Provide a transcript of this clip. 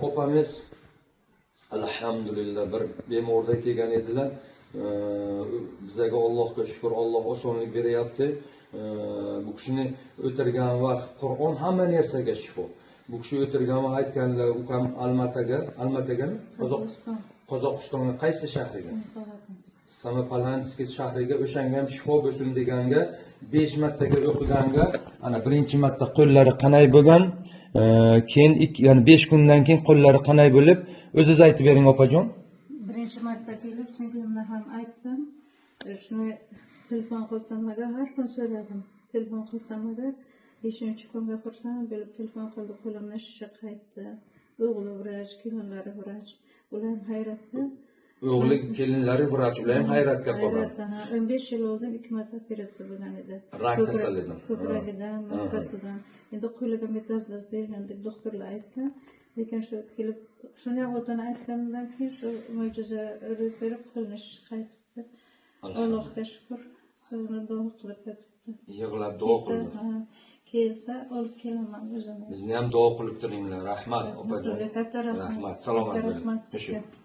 Opamiz, alhamdulillah, bir bemorda kelgan edilar. Bizaga Allohga shukur, Alloh osonlik beryapti. Bu kishini o'tirgan vaqt Qur'on hamma narsaga shifo. Bu kishi o'tirgan vaqt aytganlar, ukam Almataga, Almatagami? Qozog'iston. Qozog'istonga qaysi shahriga? Semipalatinsk. Semipalatinsk shahriga, o'shanga ham shifo bo'lsin deganga 5 martaga o'qiganga, ana birinchi marta qo'llari qanay bo'lgan, keyin ya'ni 5 kundan keyin qo'llari qanay bo'lib, o'zingiz aytib bering, opajon. Birinchi marta kelib singlimga ham aytdim. Shuni telefon qilsam agar, har kun so'radim. Telefon qilsam agar, beshinchi kunga xursand bo'lib telefon qildi, qo'limni shisha qaytdi. O'g'li vrach, kelinlari vrach. Ular ham hayratda. O'g'li, kelinlari vrach, ular ham hayratga qolgan. Hayratda, ha. 15 yil oldin ikki marta operatsiya bo'lgan edi. Rak kasalligidan. Ko'kragidan, orqasidan. Endi qo'liga metastaz bergan deb doktorlar aytgan. Lekin shu kelib, shuni otani aytganidan keyin shu mo'jiza ro'y berib, qo'lini shishi qaytibdi. Allohga shukur, sizni duo qilib yotibdi. Yig'lab duo Kelsa, qildi. Ha, kelsa olib kelaman o'zini. Bizni ham duo qilib turinglar. Rahmat, opajon. Sizga katta rahmat. Rahmat, salomat Katta bo'ling. rahmat sizga. Shu.